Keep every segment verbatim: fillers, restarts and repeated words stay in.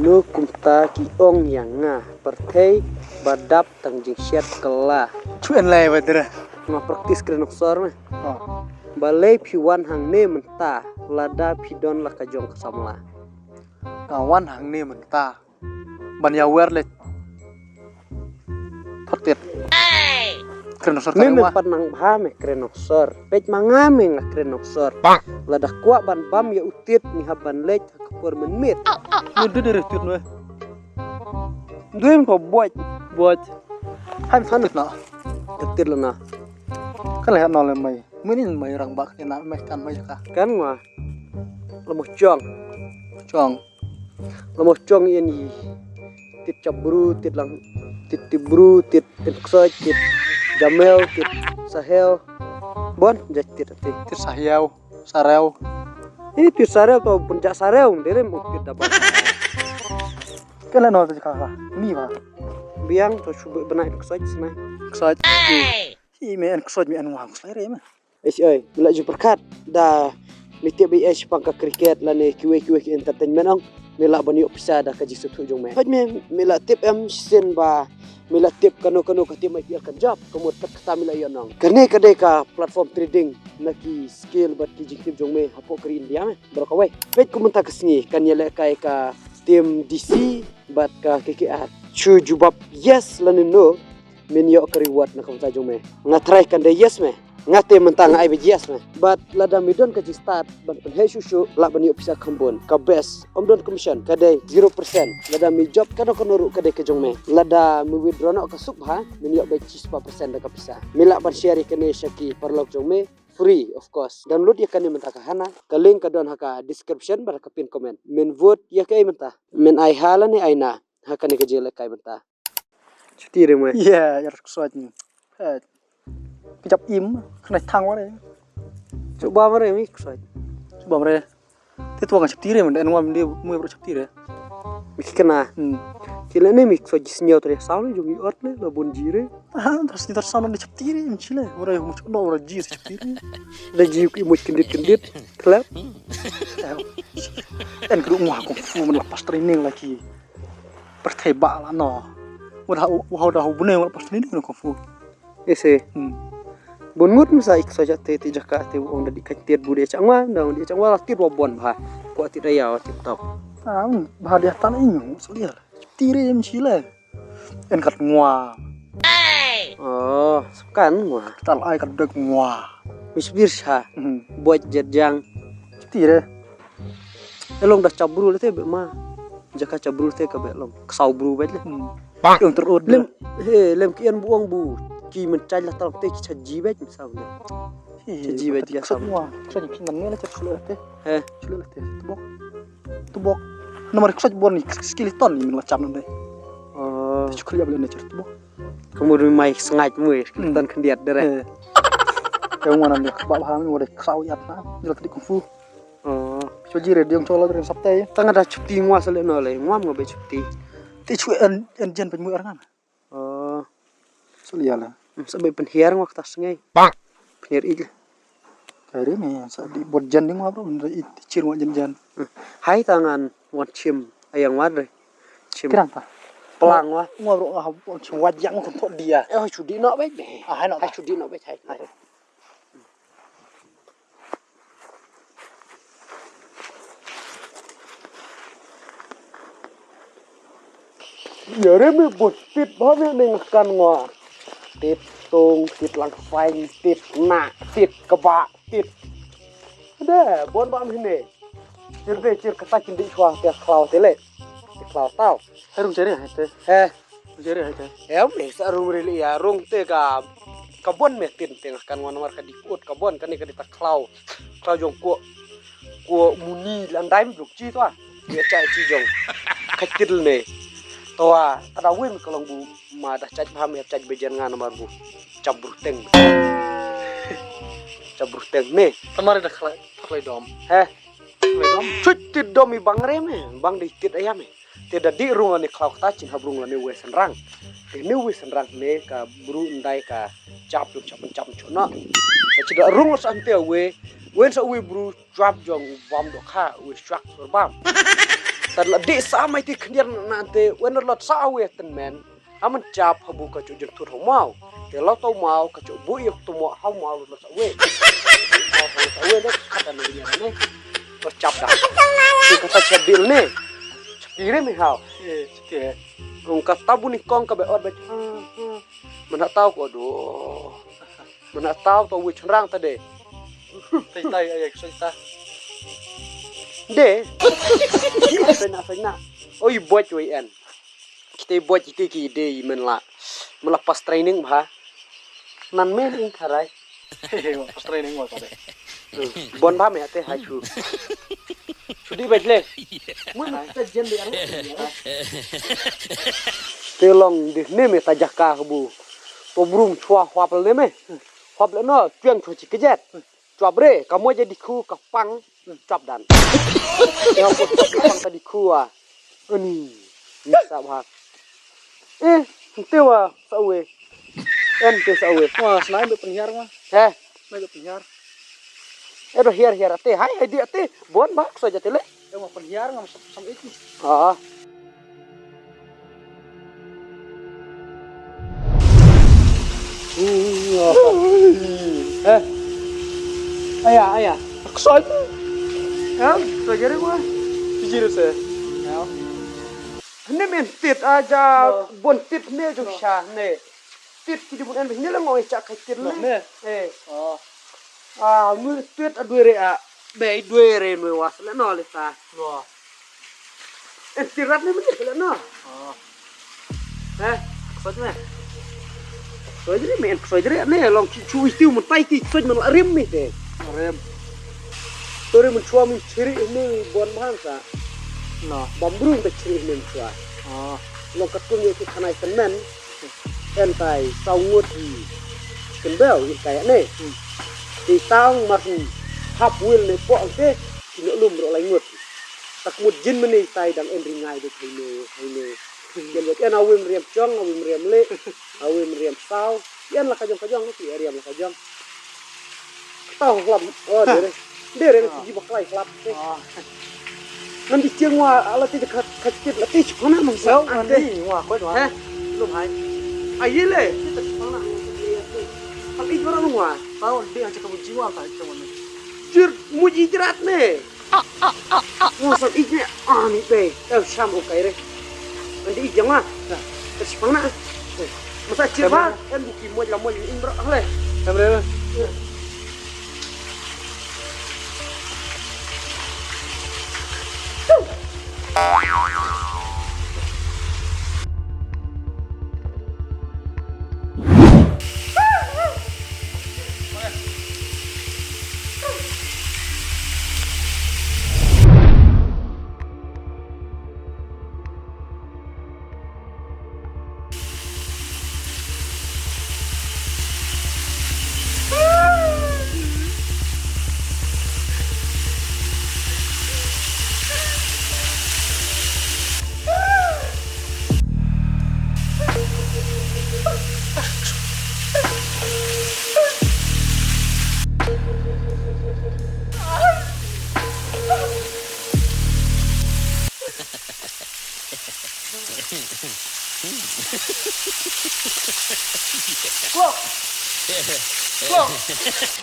Kumta ki ong ïa nga, pyrthei ba dap tang jingshet kylla. Chu en lai ba dra. Nga practice kren noksor me. Oh. Balei phi wan hangne mynta, lada phi don la ka jong ka samla. Nga wan hangne mynta ban ïa wer leh. Thot tit. Kren noksor. Me me pat nang bha me kren noksor. Peit ma nga me nga kren noksor. Lada kwah ban bam ïa u tit ngi hap ban leh ha ka por mynmiet. Me dei dei tit me. Dei me ko boit. Boit. Han han tit na. Tit la na. Kan leh no le mai. Mini mai rang bak ni na me kan mai ka. Kan ma. Lamo chong. Chong. Lamo chong ïa ni. Tit chap bru, tit lang, tit tit bru, tit tit ksoj, tit jamel, tit sahel. Bon, ja tit tit. Tit sahel, sarel. Eh, tit sarel to pun ja sarel, dere mo tit da ba. Kala no tit ka ka. Ni ba. Biang to shu bena ksoj snai. Ksoj. Hi me en ksoj me en wa ksoj re me. Oi, oi, me la ju pyrkhat da me tip ïa shaphang ka cricket lane kiwei kiwei ki entertainment ong me lah ban ïoh pisa da ka jingsngewthuh jong me. Hooid me, me la tip em shisien ba me la tip kano kano ka team I P L kan jop, ka mut kat kata me la ïoh nong. Kane ka dei ka platform trading na ki skill bad ki jingtip jong me hapoh ka ri India me. Baroh kawei. Peit kumta ka sngi kan ïalehkai ka team D C bad ka K K R. Shu jubab yes lane no. Men ïoh ka reward na ka bynta jong me. Nga try kan dei yes me. Nga te mynta nga ai beit yes me. But lada me don ka jingstad ban pynheh shuh shuh lah ban ïoh pisa kham bun. Ka best, ym don commission, ka dei zero percent. Lada me jop kano kano ruh ka dei ka jong me. Lada me withdraw noh ka suk bha, men ïoh beit shispah percent da ka pisa. Me lah ban share ïa kane sha ki paralok jong me. Free, of course. Download ïa kane mynta ka hana. Ka link ka don ha ka description bad ha ka pin comment. Men vote ïa kaei mynta. Men ai ha lane ai na. Ha kane ka jinglehkai mynta. Chuti re mo. Ïa, ïa ksoj ni. Ka jap im, khnai thang ware. Chuba mare mi ksoj. Chuba mare. Te tuang chapti re, men en wam dia mui bro chapti re. Mi kena. Hmm. Kile ne mi ksoj jisnyo tre, sauni jong i ot le, la bun jire. Ah, terus ni terus sauni chapti re, mi chile. Ware mu chok no ware ji chapti re. Da ji ki mu kendit kendit, klep. En kru ngwa kung fu men la pas training lagi. Pyrthei ba la no. Wada wada bune wada pas ni no kung fu. Ese. Hmm. Bun ngut masa ik sa jate ti jaka te ong da di kan tiet bu de changwa da ong di changwa la tiet wa bon bha. Ko ti da ya wa ti tok. Ah, bha dia tan inyu so dia. Ti re em chile. En kat ngwa. Oh, kan ngwa. Tal ai kat dek ngwa. Mis bir sha. Hmm. Buat jajang. Ti re. E long da chabru le te be ma. Jaka chabru te ka be long. Ksaw bru be le. Hmm. Yung terud. Lem, he, lem ki en buong bu. Ki men chai la tang te ki chaji be sa bu. He, chaji be ya sa. Wa, chaji ki man ne la chap sule te. He. Sule te. Tubok. Tubok. Nomor ksaj bon ni skeleton ni men la chap nang dai. Oh. Chukli ya bele ne chap tubok. Kamu ri mai sngaid mu skeleton khyndiat dere. He. Kamu wana ni ba ba ni wa de ksaw ya na. Jela tadi kung fu. Oh. Choji re diong chola re sapte. Tang ada chapti ngwa sele no le, ngwa mo be chapti. Te chu en en jen pen mu er ngan. Oh. Sele ya la. Sa be pen hiar ngwa ktas ngai. Bang. Pen hiar ik. Kare me sa di bot jen ding ngwa bro, re it chir ngwa jen jen. Hai tangan wan chim ayang wa re. Chim. Kirang ta. Pelang wa. Ngwa bro ngwa wan chim wa jang kon thok dia. Eh, chudi no be. Ah, hai no. Hai chudi no be hai. Yare me bot tit ba me ne ngakan ngwa. Tit tung, tit lang fine, tit na, tit kaba, tit. Ada bon ba me ne. Chir de chir kata kin di chwa te khlaw te le. Te khlaw tau. Harung chare hai te. He. Jere hai te. Em, eh, sa rung ri li ya, rung te ka, ka bon me tin te nga kan wan war ka di put ka bon, ka ni ka di ta khlaw. Khlaw jong ko, ko muni lan dai mi bluk chi to a. Ye cha chi jong. Ka kit ne. To a, ta da win ka long bu, ma da chach ba me chach be jen nga namar bu. Cham bru teng. Cham bru teng ne. Tamar da khlai, khlai dom. He. Chut tit dom i bang re me, bang dei tit ayam me. Te da di rung lane khlaw kata chin hap rung lane we sanrang. Te ne we sanrang ne ka bru ndai ka chap chap chap chap chuna. Ka chi da rung sa ante we, wen sa we bru chap jong u bam do kha, we chak sur bam. Tad la dih sa mai ti khyndiat na te wen lot sa awe ten men. Aman chap habu ka chu jun thut hau mau. Te lau tau mau ka chu bu yok tu mo hau mau lot sa awe. Hau hau sa awe ne kata na nya ne. Lot chap da. Ti kata chap bil ne. Chap bil ne hau. Eh, chap. Ong kata bu ni kong ka be ot be. Mana tau ko do. Mana tau to wi chunrang ta de. Tai tai ai ai sai ta. De. Sai na sai na. Oi boj wi en. Kita boj kita ki de men la. Mela pas training bha. Nan men in kharai. Pas training wa kare. Bon bha me ate hai chu. Chu di bej le. Mun ta jen de ar. Te long di ne me ta jaka bu. To brum chwa hwap le me. Hwap le no chuang chwa chi kejet. Chwa bre ka mo je di khu ka pang. Chwa dan. Ya ko chwa pang ta di khu a. Ani. Ni sa bha. Eh, te wa sa we. En te sa we. Wa snai be penhiar wa. He. Mai be penhiar. Eh, do hiar hiar ate. Hai hai di ate. Bon bha so jate le. Eh, wa penhiar ngam sam sam iki. Ah. Eh. Aya, aya. Ksoi. Em, so jere wa. Jere se. Ya. Ne men tit aja bon tit ne jong sha ne. Tit ki dibun en ne la ngoi chak kai tit ne. Eh. Oh. Ah, ngu tit a duere a. Be duere me was le no le ta. No. En tit rat ne me tit le no. Oh. Eh, ksoj me. Ksoj re me en ksoj re ne long ki chu itiu mun tai ki ksoj man la rem me te. Rem. Tore mun chwa mun chiri ne bon bhan sa. No. Bambrung ta chiri ne mun chwa. Oh. Long ka kun yo ki khanai sen men. En tai saw ngut i. Ken bel i kai ne. Hmm. Ti tang mar hap wil ne po ang te. Ki no lum ro lai ngut. Tak mut jin mene tai dang en ringai de thai ne, thai ne. Ken bel en awim riam chong, awim riam le. Awim riam saw. Yan la ka jong ka jong ki riam la ka jong. Tau hlap. Oh, dere. Dere ki ba klai hlap. Nan di chiang wa ala ti ka ka kit la ti chona nang sa. Yo, nan di wa ko wa. He? Lum hai. Ai le. Ti ta chona. Al i jora nang wa. Tau di ha ka bu jiwa ta chona. Jir mu ji jrat ne. Mo sam ik ne ani pe. Tau sam o kai re. Andi ik jama. Terus pang na. Masa cir ba. Kan buki mo la mo in bro ale. Kamera.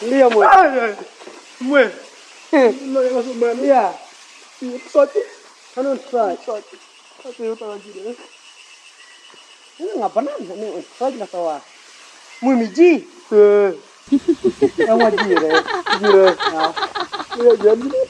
Liam weh. Ai, ai. Mwe. Lo yang masuk mana? Ya. Sot. Kanon sot. Sot. Sot tu tangan sini. Ini ngapain ni? Ini sot lah tawa. Mwe miji. Eh. Yang wajib re. Jire. Ya. Ya, jangan gini.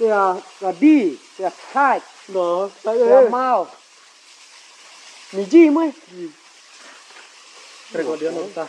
Ya, kadi. Ya, khai. No, saya. Ya, mau. Miji mai. Record dia nonta.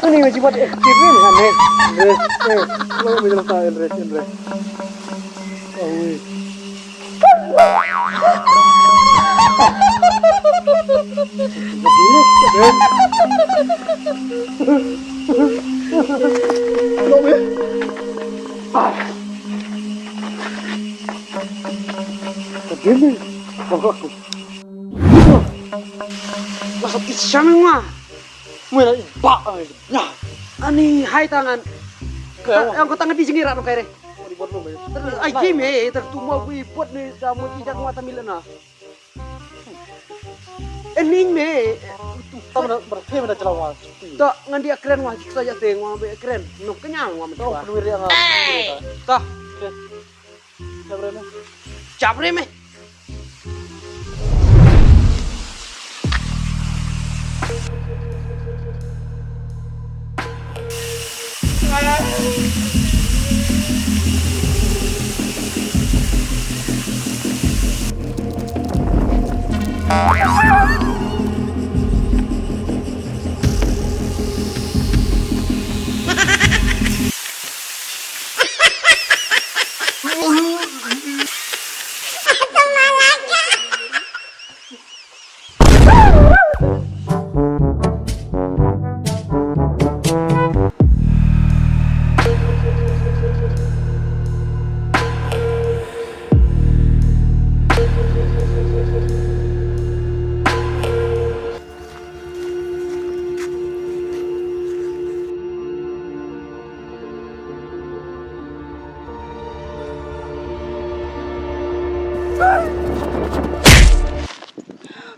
Ani miji buat eh kiri ni kan eh. Eh, eh. Lo miji nonta en re en re. Awi. Lo miji. Ka dini. Ka dini. Masa ti siang nga. Mui na ba. Ya. Ani hai tangan. Ka yang ko tangan di jingi rat kai re. Ter ai ki me ter tu mo bui pot ne ta mo ki jak mo ta mila na. Ening me. Tam na berphe me da jelawa. Ta ngan dia kren wa ki sa ja te ngwa be kren. No kenyang wa me. Ta. Chapre me. Chapre me.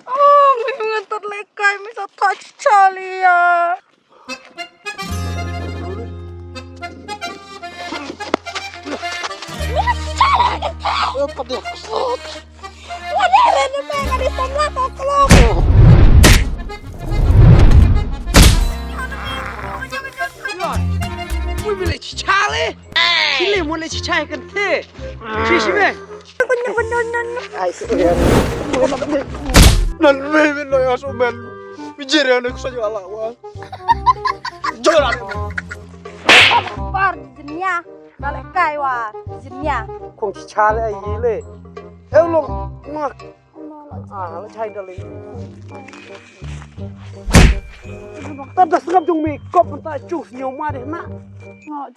Oh, mi ngan tot lekai mi sa touch Charlie ya. Ui, mi le chichale. Chile mo le chichai kan te. Chi chi me. Ai, sorry. Nan me me no ya so men. Mi jere ne kusa jala wa. Jala. Par jinya. Bale kai wa jinya. Kong chichale ai le. Eu long mak. Ah, la chai da le. Tam da sngap jong mi kop ta chu sñiaw ma de na.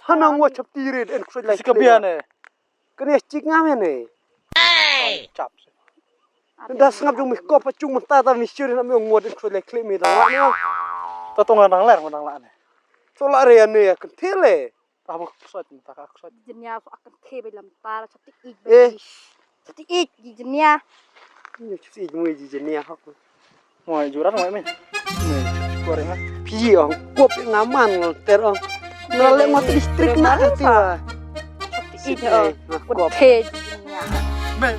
Hanang wa chap ti red en ksoj lai. Sika bia ne. Kane chik ngam ne. Chap. Da sngap jong mi kop pa chung mynta ta mi sir na mi ngot en ksoj lai klik mi da. Ta tong nang ler nang la ne. To la re ne kan thile. Ta ba ksoj ta ka ksoj. Jinya so akan the ba lam ta chati ik ba. Eh. Chati ik jinya. Ni chati ik mo jinya hok. Mo jurat mo me. Me. Ko re ha. Phi ong kop nga man ter ong. Na le mo distrik na ti wa. Chati ik ong. Ko the jinya. Me.